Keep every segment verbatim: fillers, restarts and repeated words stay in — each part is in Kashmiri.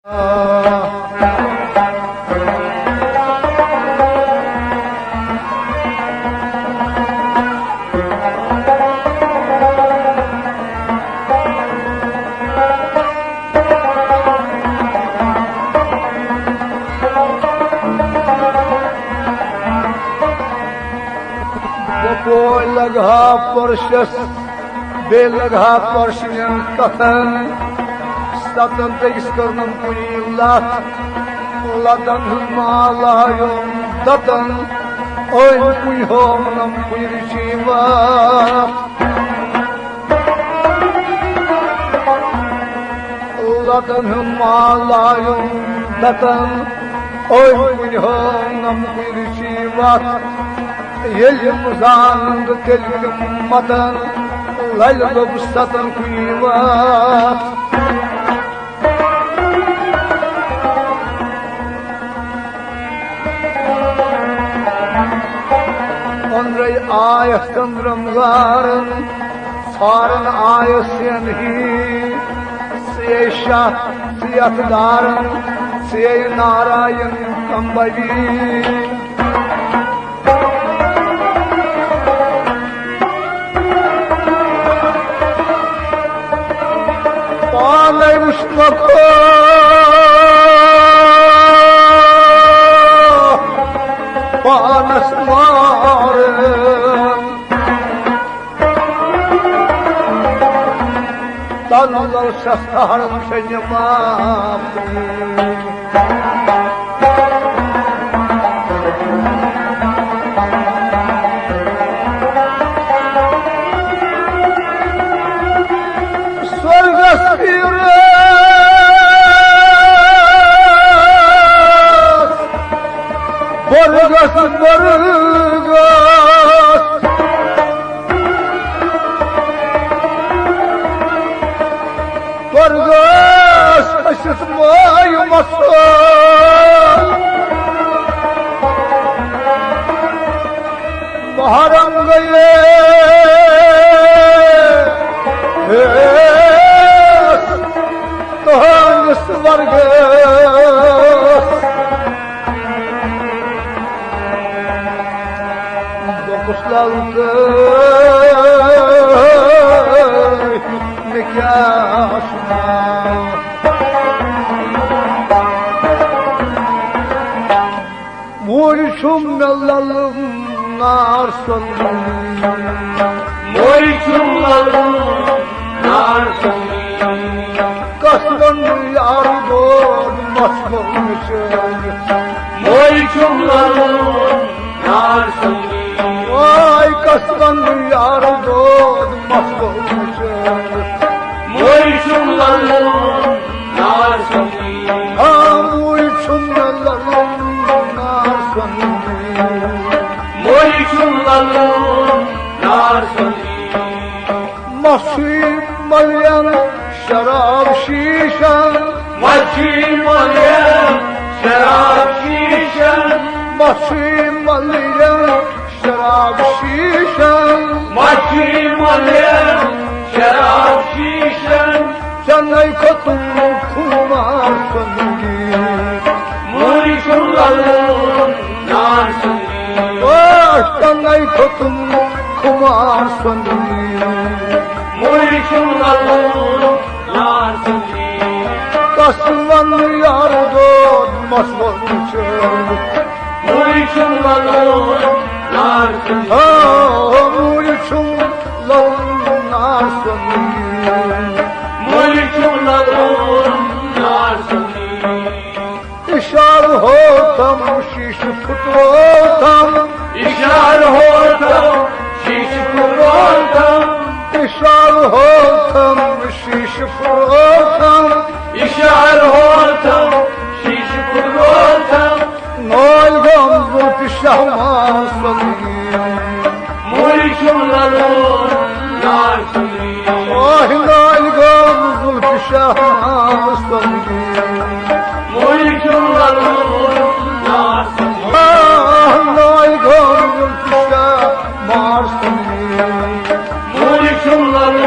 بہٕ پوے لگہٕ ہا پرشس، بیٚیہِ لگہٕ ہا پرشنٮ۪ن کتھن۔ ستن تہٕ أکِس کٔرنم کُنی لتھ، لتن ہٕنٛز مالایوم دتن، أنۍ کُنہِ ہوونم کُنہِ رِچی وتھ۔ لتن ہُنٛد مال لایُن دتن، أمۍ کُنہِ ہٲونم کُنہِ رِچی وتھ۔ ییٚلہِ یِم زانن تہٕ تیٚلہِ تِم متن، للہِ دوٚپ ستن کُنی وتھ۔ أنٛدرَے آیَس ژٔنٛدرَم گارَن، ژھارَن آیَس سٮ۪ن ہی۔ ژٕے شاہ، ژٕ یَتھ دارَن، ژٕے نارایَن کمبلی۔ پانے وُچھ مےٚ پانس مارن۔ تنزل شستہرم شنیما۔ سورگس پیرس، بورگس، بورگس۔ تورگس کھٔسِتھ مٲیہِ مَسو۔ محرم گٔیے تُہٕنٛدِس ورگس۔ دوٚپُس لل تہٕ مےٚ کیٛاہ چھُ ناو؟ موٗرۍ چھُم مےٚ لل نار سوٚنمُت۔ موٗرۍ چھُم لل نار سوٚنمُت۔ کس ونہٕ یار دود مس گوٚو مےٚ چٲنِتھ۔ موٗرۍ چھُم لل نار سوٚنمُت۔ واے کس ونہٕ یار دود مس گوٚو مےٚ چٲنِتھ۔ موٗرۍ چھُم لل نار سوٚنمُت۔ ہاں، موٗرۍ چھُم مےٚ لل نار سوٚنمُت۔ موٗرۍ چھُم لل نار سوٚنمُت۔ مَسٕے مَلین شراب شیٖشن۔ مَسٕے مَلین شراب شیٖشن۔ مَسٕے مَلین شراب شیٖشن۔ مَسٕے مَلین شراب شیٖشن۔ چنَے کھوٚتُم خُمار سنگیت۔ موٗرۍ چھُم لل نار سنگیت۔ واہ، چنَے کھوٚتُم خُمار سنگیت۔ موٗرۍ چھُم لل نار سنگیت۔ کس ونہٕ یار دود مس گوٚو مےٚ چٲنِتھ۔ موٗرۍ چھُم لل نار سنگیت۔ آ، موٗرۍ چھُم لل نار سنگیت۔ موٗرۍ چھُم لل نار سنگیت۔ اِشارٕ ہوتم شیٖشہٕ پھُٹروتم۔ اِشارٕ ہوتم شیٖشہٕ پھُٹروتم۔ اِشارٕ ہوتم شیٖشہٕ پھُٹروتم۔ اِشارٕ ہوتم شیٖشہٕ پھُٹروتم۔ نٲلۍ گوٚم زُلفِ شاہ مار سنگیت۔ موٗرۍ چھُم لل نار سنگیت۔ آہ، نٲلۍ گوٚم زُلفِ شاہ مار سنگیت۔ موٗرۍ چھُم لل نار سنگیت۔ آہ، نٲلۍ گوٚم زُلفِ شاہ مار سنگیت۔ موٗرۍ چھُم لل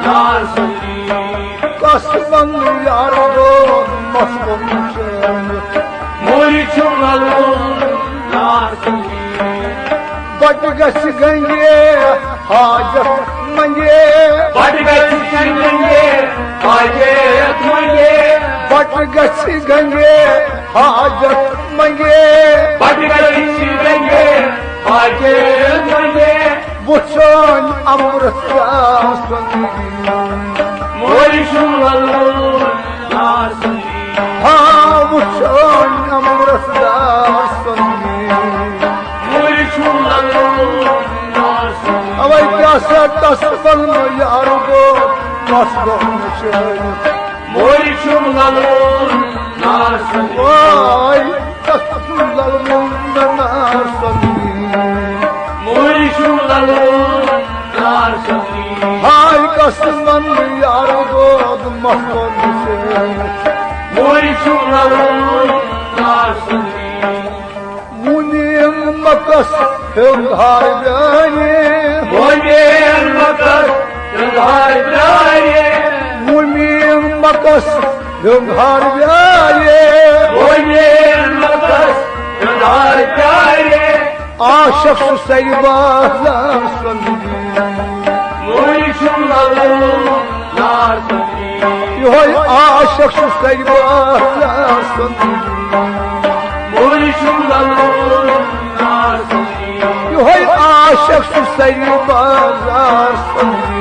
نار سنگیت۔ کس ونہٕ یار دود پٹہٕ گژھِ گنگے حاجت منگے۔ پٹہٕ گژھِ گنگے حاجت منگے۔ پٹہٕ گژھِ گنگے حاجت منگے۔ پٹہٕ گژھِ گنگے حاجت منگے۔ وُچھن امرتسر سُنٛد۔ مولوی چھُم للہٕ نار سُنٛد۔ ہاں، وُچھن امرتسر سُنٛد۔ مولوی چھُم للہٕ نار سُنٛد۔ اوے کیٛاہ سا تس بنہٕ یار گوٚو، مس گوٚو مےٚ شٲعر۔ مولوی چھُم للہٕ نار سُنٛد۔ واے، کس للہٕ نار سُنٛد۔ مولوی چھُم للہٕ نار سُنٛد۔ ہاے، کس بنہٕ یار گوٚو، مس گوٚو مےٚ شٲعر۔ مولوی چھُم للہٕ نار سُنٛد۔ مُنیٖن مکس ہیوٚنٛدہار بیٛانہِ۔ مُنیٖن مکس ہیوٚنٛدہار بیٛانہِ۔ مُنیٖن مکس ہیوٚنٛدہار بیٛانہِ۔ مُنیٖن مکس ہیوٚنٛدہار بیٛانہِ۔ عاشق چھُ سرِ بازار سُنٛد۔ مولوی چھُم للہٕ نار سُنٛد۔ یِہوٚے عاشق چھُ سرِ بازار سُنٛد۔ مولوی چھُم للہٕ نار سُنٛد۔ یِہوٚے عاشق چھُ سرِ بازار سُنٛد۔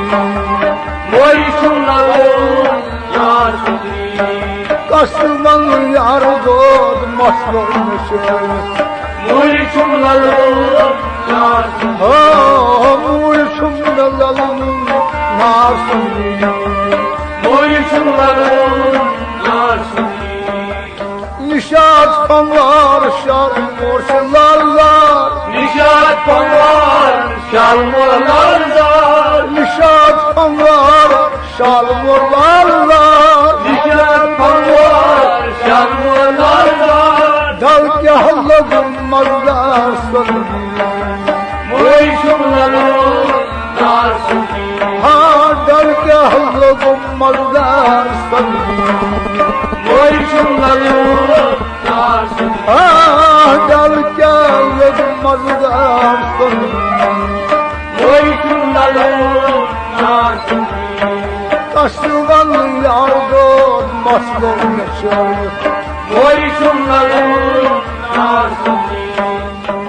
مولوی چھُم للہٕ نار سُنٛد۔ کس ونہٕ یار دود، مس گوٚو مےٚ شٲعر۔ مولوی چھُم للہٕ نار سُنٛد۔ ہاں، مولوی چھُم للہٕ نار سُنٛد۔ مولوی چھُم للہٕ نار سُنٛد۔ نشاط پنوار شالمور چھِ لال زار۔ نشاط پنوار شالمور لال زار۔ نشاط پنوار شالمور لال زار۔ نشاط پنوار شالمور لال زار۔ ڈل کیٛاہ لوٚگُم مزٕدار سُنٛد۔ مولوی چھُم للہٕ نار سُنٛد۔ ہاں، ڈل کیٛاہ لوٚگُم مزٕدار سُنٛد۔ مولوی چھُم للہٕ نار سُنٛد۔ ہاں، ڈل کیٛاہ لوٚگُم مزٕدار سُنٛد۔ مولوی چھُم للہٕ نار سُنٛد۔ کس وَنہٕ یار دود، مس گوٚو مےٚ شٲعر۔ مولوی چھُم للہٕ نار سُنٛد۔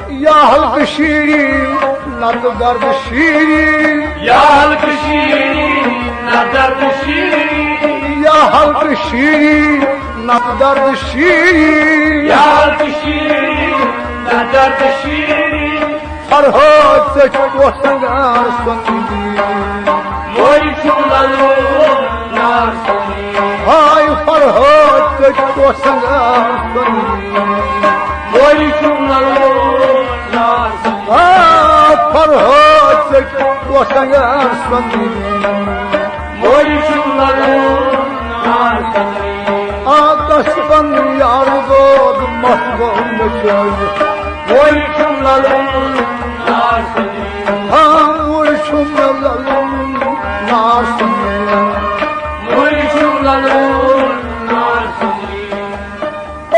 یا حلقہٕ شیٖریٖن، نتہٕ درد شیٖریٖن۔ یا حلقہٕ شیٖریٖن، نتہٕ درد شیٖریٖن۔ یا حلقہٕ شیٖریٖن، نتہٕ درد شیٖریٖن۔ یا حلقہٕ شیٖریٖن، نتہٕ درد شیٖریٖن۔ فرہاد ژٔٹۍ ٹوٹھ سنگار سُنٛد۔ مولوی چھُم للہٕ نار سُنٛد۔ ہاے فرہاد ژٔٹۍ ٹوٹھ سنگار سُنٛد۔ مولوی چھُم للہٕ نار سُنٛد۔ آ، فرہاد ژٔٹۍ ٹوٹھ سنگار سُنٛد۔ مولوی چھُم للہٕ نار سُنٛد۔ آ، کس بنہٕ یار دود، مس گوٚو مےٚ شٲعر۔ مولوی چھُم للہٕ نار سُنٛد۔ ہاں، مولوی چھُم للہٕ نار سُنٛد۔ مولوی چھُم للہٕ نار سُنٛد۔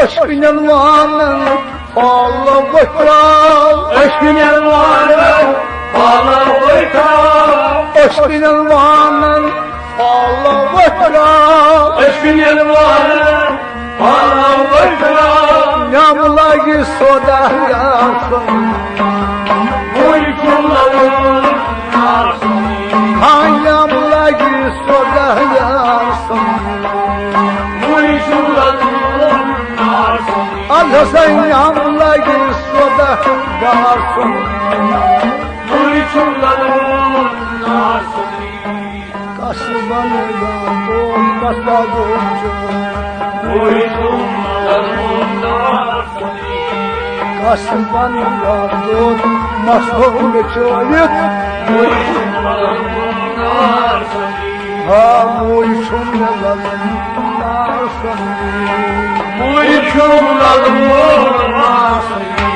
أچھ کِنٮ۪ن وانن پھالہٕ ؤتھراو۔ أچھ کِنٮ۪ن وانن پھالہٕ ؤتھراو۔ أچھ کِنٮ۪ن وانن پھالہٕ ؤتھراو۔ أچھ کِنٮ۪ن وانن پھالہٕ ؤتھراو۔ یم لگہِ سوداگار سُنٛد۔ مولوی چھُم للہٕ نار سُنٛد۔ ہاں، یم لگہِ سوداگار سُنٛد۔ مولوی چھُم للہٕ نار سُنٛد۔ اد ہسا یم لگہِ سوداگار سُنٛد۔ مولوی چھُم للہٕ نار سُنٛد۔ کس بنہٕ یار دود، مس گوٚو مےٚ شٲعر۔ مولوی چھُم للہٕ نار سُنٛد۔ کس بنہٕ یار دود، مس گوٚو مےٚ شٲعر۔ مولوی چھُم للہٕ نار سُنٛد۔ ہاں، مولوی چھُم للہٕ نار سُنٛد۔ مولوی چھُم للہٕ نار سُنٛد۔